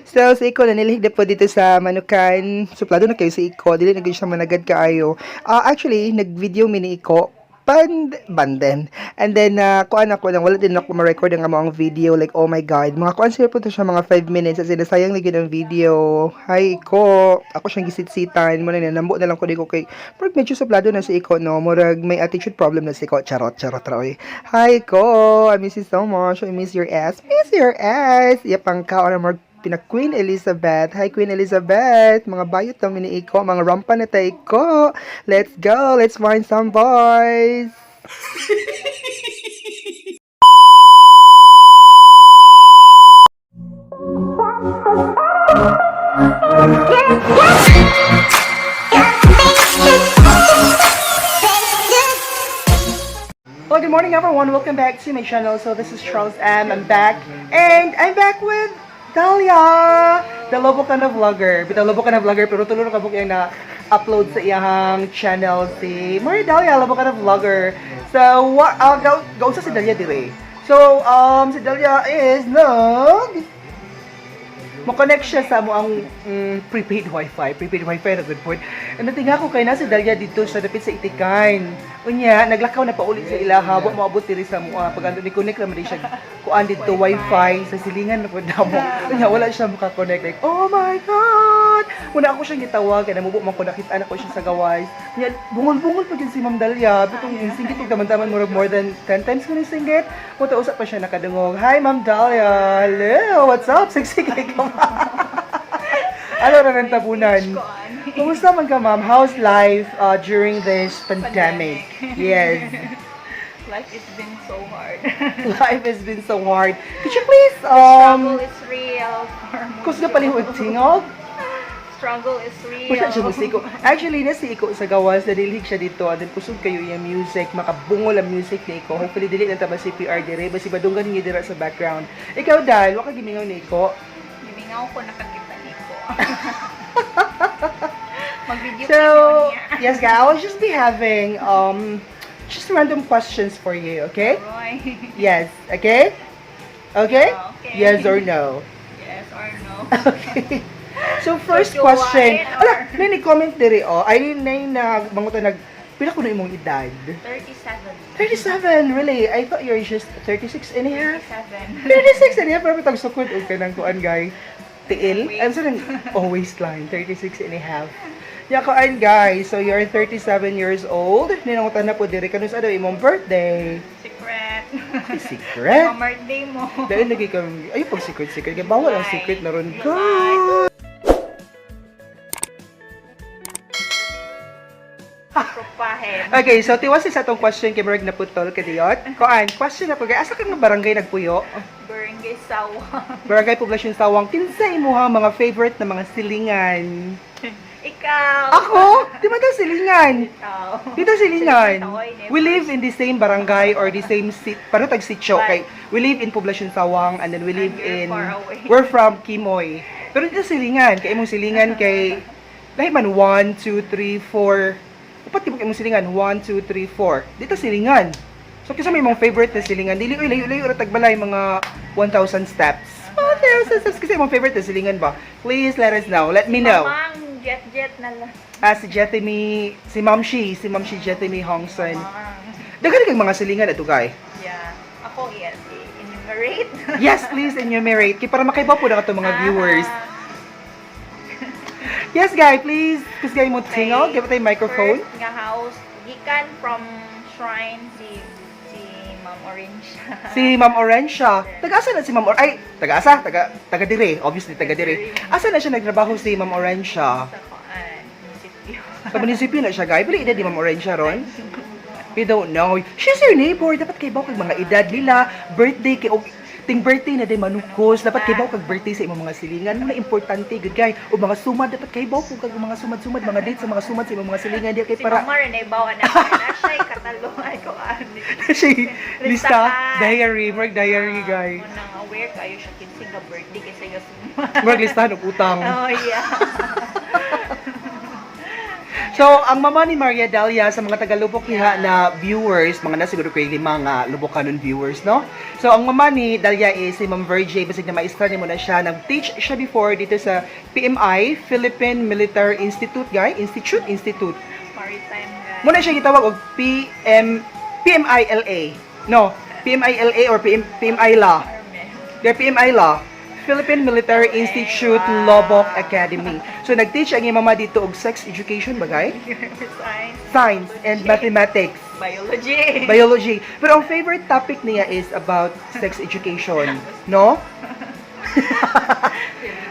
So, si Iko, nanilihig na po dito sa Manukan. Suplado na kayo si Iko. Dili na kayo siya managad kaayo. Actually, nag-video mini Iko. Banden. And then, kuan ako lang, wala din ako ma-record ang among video. Like, oh my God. Mga kuan siya po to siya mga 5 minutes. As in, nasayang lagi ng video. Hi, Iko. Ako siyang gisit-sitan. Muna na, nambo na lang ko di ko kay. Pero medyo suplado na si Iko, no? Murag, may attitude problem na si Iko. Charot, Roy. Hi, Iko. I miss you so much. I miss your ass. Miss your ass. Yapang ka, or more pina Queen Elizabeth. Hi, Queen Elizabeth. Mga bayot na mini Iko. Mga rampa na tayo ko. Let's go. Let's find some boys. Well, good morning everyone. Welcome back to my channel. So this is Charles M. I'm back. And I'm back with Dalia, the Lobocanon vlogger. Bitaw Lobocanon vlogger, pero tuloy ka yung na-upload sa iyang channel si Maria Dalia, Lobocanon vlogger. So, go sa si Dalia dire. So, si Dalia is mo-connect siya sa mo ang prepaid wifi na good point. And natinga ko kay nasa Dalia dito sa dapit sa Itikan. Unya, naglakaw na paulit sa ilaha, wa maabot diri sa mo pag ando ni connect naman siya kuan dito wifi sa silingan na pud mo. Unya wala siya maka-connect like, oh my god. Una ako siyang gitawag kay namubo man ko nakita na ko siya sa gawas. Unya bungol-bungol pag si Ma'am Dalia, bitong singgit og daman-daman more than 10 times ko ni singgit. Punta usap pa siya nakadungog. Hi Ma'am Dalia. Hello, what's up? Sexy kay ka. Ano na ng tabunan? Kumusta man ka, ma'am? How's life during this pandemic? Yes. Life has been so hard. Life has been so hard. Could you please, Struggle is real for most kusga palihod tingog? Struggle is real. Wala siya musiko. Actually, nasi Iko sa gawas, nadilhig siya dito. And then, kusog kayo yung music. Makabungol ang music ni Iko. Hopefully, dili na taba CPR dire. Basi badunggan niyo dira sa background. Ikaw, Dal, waka gimingaw ni Iko. Gimingaw ko, nakakita ni ko. Mag-video So, niya. yes, guys, I will just be having just random questions for you, okay? Roy. Yes, okay? Okay? Okay. Yes or no? Yes or no? Okay. So, first So, question. or- Ala, nini-comment diri, oh. Ay, mangutan pila ko na imong edad? 37. 37, really? I thought you're just 36 and a half. 37. 36 and a half, pero pitang sukod o ka ng kuan, guy. Tiil? I'm sorry, waistline, 36 and a half. Yakaan, guys, so you're 37 years old. Ninangutan na po diri kanus ano imong birthday. Secret. Secret? Mga birthday mo. Dahil lagi kang, ay pag secret. Kaya bawal ang secret na ron. Go! Propahin. Okay, so tiwas sa atong question kay Marag na putol kadiyot. Koan, question na po, guys. Asa kang barangay nagpuyo? Barangay Sawa. Barangay Poblasyon Sawang. Kinsa imuha mga favorite na mga silingan? Ikaw. Ako? Di ba ito silingan? Ikaw. Dito silingan. We live in the same barangay or the same paano tag sitio. Okay, we live in Poblasyon Sawang and then we live in we're from Kimoy. Pero dito silingan, kay imong silingan kay lahi man 1 2 3 4. Upat di mo kay imong silingan 1 2 3 4. Dito silingan. So kisa may imong favorite na silingan, dili oy layo-layo ra tagbalay mga 1,000 steps. 1,000 steps kasi imong favorite na silingan ba? Please let us know. Let me know. Mamang jet na lang. Si Jetemy, si Mamshi Jetemy Hongson. Mamang. Daghan kang mga silingan ato kay. Yeah. Ako, yes. Enumerate. Yes, please enumerate kay para makaibaw po na ato mga viewers. Yes, guys, please. Kus guys mo tingo, give tay microphone. First nga house, gikan from shrine si Ma'am Orange. Si Ma'am Oransia. Taga-asa na si Ma'am Ay, taga-asa, taga dire, obviously taga dire. Asa na siya nagtrabaho si Ma'am Oransia? Sa kuan, munisipyo. Sa munisipyo na siya, guys. Pili edad ni Ma'am Oransia ron? We don't know. She's your neighbor. Dapat kay baw kag mga edad nila, birthday kay ting birthday na day manukos. Dapat kay baw kag birthday sa imong mga silingan. Mga importante good guy. O mga sumad dapat kay baw kag mga sumad-sumad, mga date sa mga sumad sa imong mga silingan di kay Si para. Mama rin ay bawa na siya katalong ay kuan. Siya lista, diary, work diary guy. Nang aware kayo siya kinsing ka birthday kasi nga sumad. Work listahan og utang. Oh yeah. So, ang mama ni Maria Dalia sa mga taga-Loboc niya na viewers, mga na siguro kayo mga Lobocanon viewers, no? So, ang mama ni Dalia is si Ma'am Virgie, basig na maestra niya muna siya. Nag-teach siya before dito sa PMI, Philippine Military Institute, Institute. Maritime guy. Muna siya gitawag og PMILA. No, PMILA or PMI Law. They're PMI Law. Philippine Military Institute Loboc Academy. So nag-teach ang mama dito og sex education bagay? Science and mathematics. Biology. Pero ang favorite topic niya is about sex education, no?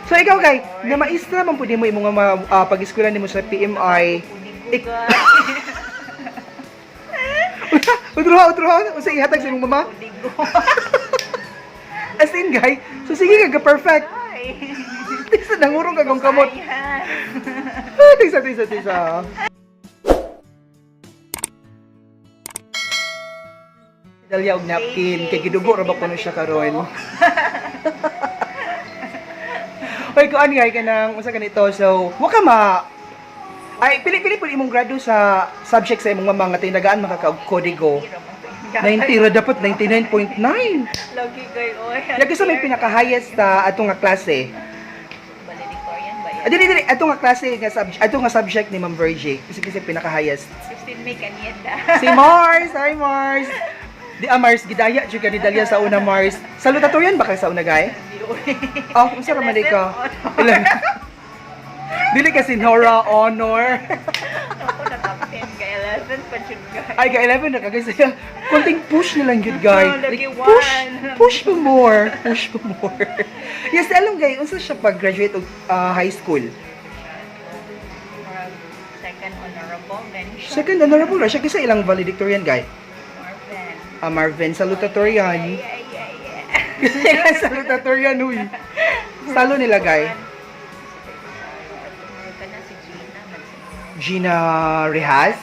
So ikaw kay, na maestra man pud mo imong pag-eskwela nimo sa PMI. Utro. Usa ihatag sa imong mama? As in, guy, so sige ka, perfect. Tisa, nangurong kagong kamot. Tisa. Dalia og napkin, kay gidugo ra ba kuno siya karon. Hoy, kuan guy kanang usa kanito, so wa ka ay pili pud imong grado sa subject sa imong mama nga tinagaan makakaog kodigo. 90 ra dapat 99.9. Lagi kay oy. Lagi sa may pinaka-highest ato nga klase. Valedictorian ba yan? Dili ato nga klase nga subject ni Ma'am Virgie. Kasi pinaka-highest. 16 may kanyeta. Si Mars, hi Mars. Di Mars gidaya jud ka ni Dalia sa una Mars. Salutatorian ba ka sa una guy? Oh, unsa ra man ka? Dili ka sinhora honor. Ako na top 10 kay 11 pa jud guy. Ay, ka 11 na kagay saya. Konting push na lang yun, guy. Lagi Push pa more. Yes, alam guy, unsa siya pag-graduate og high school? Second honorable mention. Second honorable ra siya kasi ilang valedictorian, guy. Marvin. Marvin, salutatorian. Yeah. Salutatorian, huy. Salo nila, guy. Gina Rehas.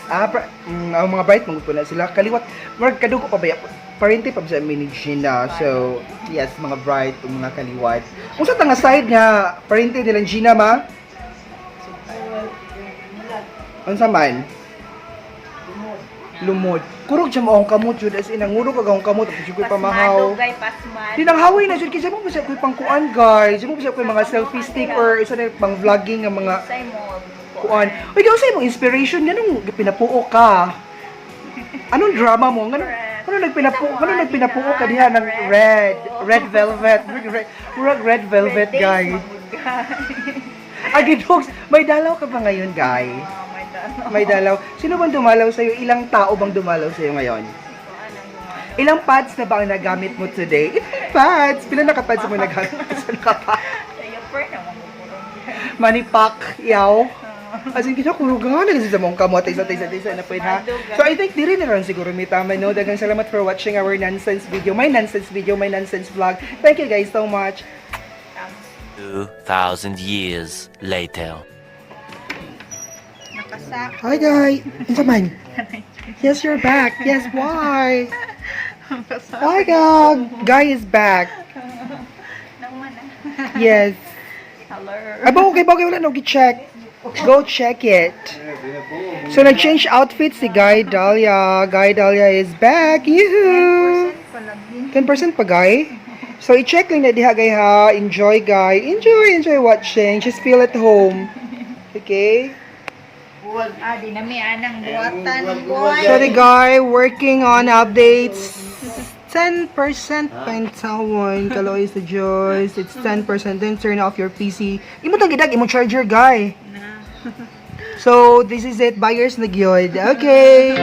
Ang mga bright mga po na sila. Kaliwat, marag kadugo pa ba yan? Parente pa sa amin ni Gina. So, yes, mga bright, mga kaliwat. Kung sa tanga side nga, parente nilang Gina, ma? Ano sa man? Lumod. Kurog siya mo ang kamot, Jud. As in, ang urog ang kamot. Tapos yung pamahaw. Pasmado, guy, pasmado. Dinanghawi na, Jud. Kasi mo ba siya ko'y pangkuan, guys? Mo ba siya ko'y mga selfie stick or isa na pang vlogging ng mga Say mo. kuan. Uy, ikaw sa imong inspiration ganun pinapuo ka. Anong drama mo? Ano nagpinapuo ka diha ng red velvet. Red velvet guy. Agi dogs, may dalaw ka ba ngayon, guy? May dalaw. Sino bang dumalaw sa iyo? Ilang tao bang dumalaw sa iyo ngayon? Ilang pads na ba ang nagamit mo today? Ilang pads? Pila na pads mo nagamit? Saan ka pa? Manipak, yaw. As in, kinakurugan na kasi sa mong kamot, isa na po ha. So, I think, diri na lang siguro may tama, no? Dagang salamat for watching our nonsense video, my nonsense vlog. Thank you guys so much. 2,000 years later. Nakasak. Hi, guy. Ano man? Yes, you're back. Yes, why? Hi, God. Guy is back. Naman Yes. Hello. Bagay, wala nang i-check. Go check it. So, nag-change outfit si Guy Dahlia. Guy Dahlia is back. Yoo-hoo! 10% pa, Guy. So, i-check lang na diha, Guy, ha. Enjoy, Guy. Enjoy watching. Just feel at home. Okay? Di na may anang buwatan, boy. So, the Guy working on updates. 10% pentawan. Kaloy sa Joyce. It's 10%. Then turn off your PC. Imo tang gidag, imo charger, Guy. So, this is it. Buyers na gyud. Okay.